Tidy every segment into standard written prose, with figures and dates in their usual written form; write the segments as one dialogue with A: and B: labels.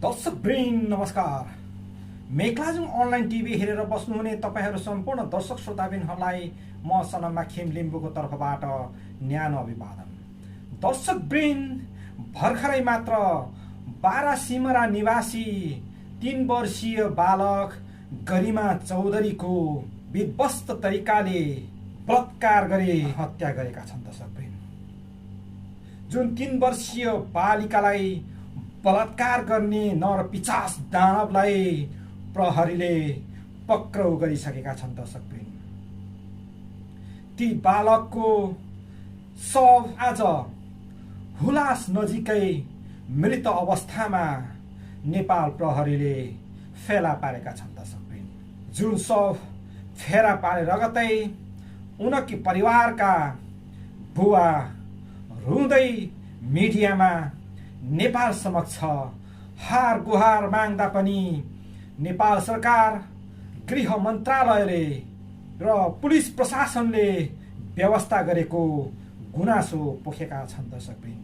A: दर्शक ब्रेन नमस्कार। मेक्लाजुङ online TV हेरेर बस्नुहुने तपाईहरू सम्पूर्ण दर्शक श्रोताबिनहरूलाई म सनमा खेम लिम्बुको तर्फबाट न्यानो अभिवादन। दर्शक ब्रेन भर्खरै मात्र बारा सिमरा निवासी 3 वर्षीय बालक गरिमा चौधरीको विध्वस्त तरिकाले बलात्कार गरी हत्या गरेका छन्। दर्शक ब्रेन जुन 3 वर्षीय बालिकालाई बलात्कार गर्ने नरपिचास दानवलाई प्रहरीले पक्राउ गरिसकेका छन्। दर्शक ब्रेन ती बालकको शव आज हुलास नजिकै मृत अवस्थामा नेपाल प्रहरीले फेला पारेका छन्। दर्शक ब्रेन जुन शव फेला पारे रगतै उनकी परिवारका बुवा रुँदै मिडियामा नेपाल समक्ष हार गुहार माग्दा पनि नेपाल सरकार, गृह मन्त्रालयले र पुलिस प्रशासनले व्यवस्था गरेको गुनासो पोखेका छन्। दर्शक ब्रेन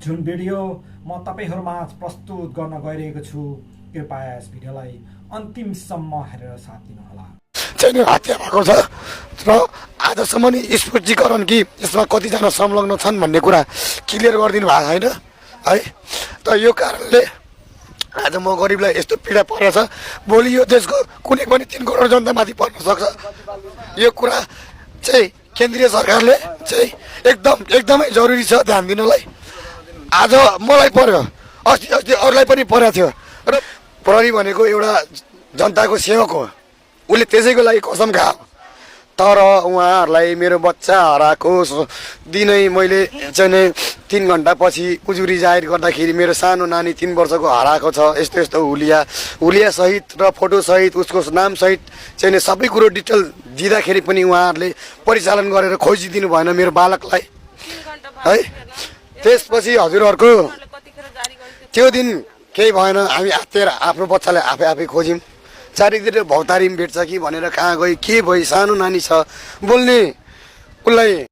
A: जुन भिडियो म तपाईहरुमाझ प्रस्तुत गर्न गइरहेको छु, कृपया यस भिडियोलाई अन्तिमसम्म हेरेर साथ दिनुहोला।
B: चाहिँ हत्या भएको छ र आजसम्म नि स्पष्टीकरण कि यसमा कतिजना संलग्न छन् भन्ने कुरा क्लियर गरिदिनु भएको छैन है। त यो कारणले आज म गरिबलाई यस्तो पीडा परेछ, भोलि यो देशको कुनै पनि 3 करोड जनतामाथि पर्न सक्छ। यो कुरा चाहिँ केन्द्रीय सरकारले चाहिँ एकदमै जरुरी छ ध्यान दिनलाई। आज मलाई पर्यो, अस्ति अरूलाई पनि परेको थियो र प्रहरी भनेको एउटा जनताको सेवक हो, उसले त्यसैको लागि कसम खायो। तर उहाँहरूलाई मेरो बच्चा हराएको दिनै मैले चाहिँ 3 घण्टा पछि उजुरी जाहेर गर्दाखेरि मेरो सानो नानी 3 वर्षको हराएको छ। यस्तो हुलिया सहित र फोटो सहित उसको नाम सहित चाहिँ सबै कुरो डिटेल दिँदाखेरि पनि उहाँहरूले परिचालन गरेर खोजिदिनु भएन मेरो बालकलाई है। त्यसपछि हजुरहरूको त्यो दिन केही भएन, हामी आत्तेर आफ्नो बच्चालाई आफै खोज्यौँ। चारैतिर भौतारिम भेट्छ कि भनेर कहाँ गई के भयो, सानो नानी छ बोल्ने, उसलाई